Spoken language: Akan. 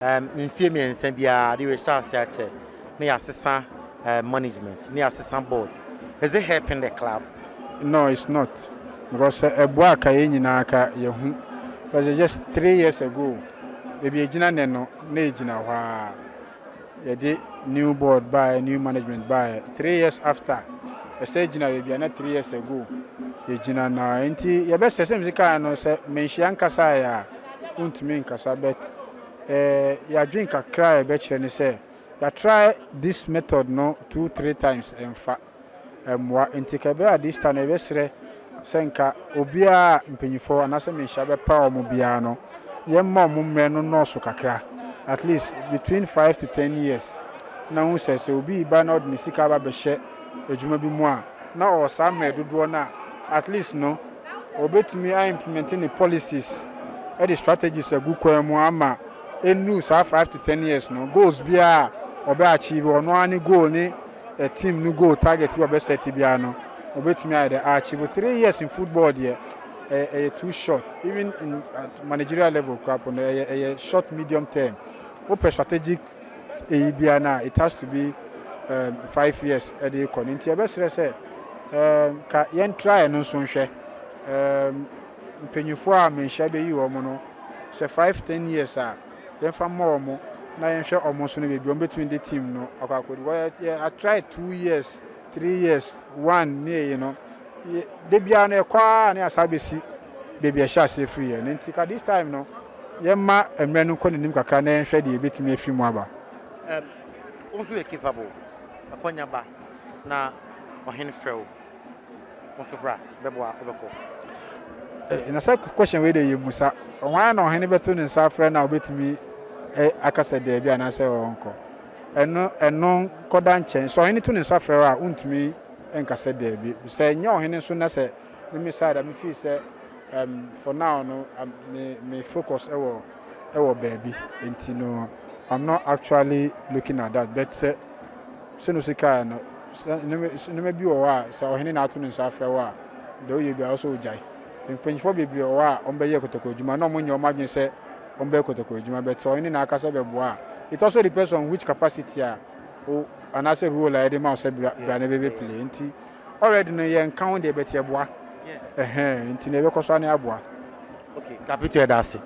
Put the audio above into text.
Mfie 3 biara de rehyɛ ase akyɛ ne yɛasesa management ne yɛasesa board. Is it helping the club? No, it's not. Because ɛboa ka yɛn nyinaa ka yɛhu. Because just 3 years ago, baabi egyina nɛ no na egyina hɔ a yɛde new board baeɛ, new management baeɛ. 3 years after, ɛsɛ gyina baabi a na 3 years ago yɛgyina na nti yɛbɛsɛ sɛ msi kaa no sɛ manhyia nkasa yɛ a wontumi nkasa, but yɛadwen kakra a yɛbɛkyerɛ ne sɛ yɛatry this method no two, three times, ɛmfa mmoa. Nti ka ɛbɛyɛ a this time yɛbɛsrɛ sɛ nka obiara mpanyinfoɔ anaasɛ menhyia bɛpa wɔn biara no, yɛmma wɔn mmerɛ no nɔɔso kakra, at least between 5 to 10 years, na ho sɛ obi ba na ɔde ne sika aba bɛhyɛ adwuma bi mu a na ɔwɔ saa mmerɛ dodoɔ no a, at least no obetumi a implement ne policies ɛde strategies agu kwan mu ama enu saa 5 to 10 years no, goals biara ɔbɛ achieve, ɔno ara ne goal ne ɛ team no goal target bi ɔbɛ set biara no, obetumi ayɛ dɛ achieve. 3 years in football deɛ, ɛyɛ too short. Even in managerial level koraa no, ɛyɛ short, medium term. Wopɛ strategic eyi biara na it has to be 5 years ɛde kɔ no. Nti ɛbɛsrɛ sɛ ka yɛn try no nso nhwɛ mpanyinfoɔ a menhyia bɛyi wɔn no sɛ 5, 10 years a yɛmfa mmɔ wɔn na yɛnhwɛ wɔn nso no baabi wɔn bɛtumi de team no akɔ akɔdi. Wɔyɛ yɛ atry 2 years, 3 years, one ne eyi no de biara no, ɛkɔ a ne asa bɛsi baabi ɛhyɛ aseɛ firi yɛ no. Nti ka this time no yɛmma mmerɛ no nkɔ n'anim kakra na yɛnhwɛ deɛ ebɛtumi afiri mu aba. Wo nso yɛ capable, akwanya ba na ɔhene frɛ wo, wo nso bra bɛboa, wobɛkɔ? Na sɛ question wei de yɛ musa wɔn na ɔhene bɛto ne nsa afrɛ na obɛtumi akasa daabi anaasɛ ɔnkɔ, ɛno kɔda nkyɛn. Sɛ ɔhene to ne nsa frɛ a, wontumi nkasa daabi. Sɛ nyɛ ɔhene nso na sɛ mimi side a mefii sɛ for now no, me focus ɛwɔ baabi, nti no I'm not actually looking at that. But sɛ no sika no sɛ nneɛma bi wɔ hɔ a sɛ ɔhene na ato ne nsa afrɛ wɔ a, deɛ woyɛ bi a ɔsɛ ogyae. Mpanyinfoɔ bebree wɔ hɔ a wɔbɛyɛ kotoko adwuma na wɔn nyɛ wɔn adwene sɛ wɔbɛyɛ kotoko adwuma, but sɛ ɔhene na akasa bɛboa a, it also depends on which capacity a o anaasɛ role a yɛde ma wo sɛ bra bra na bɛbɛ play. Nti already no yɛn nka ho deɛ, bɛte ɛboa ɛhɛn, nti na ɛbɛkɔ so ane aboa. Okay, Kapito, yɛda ase.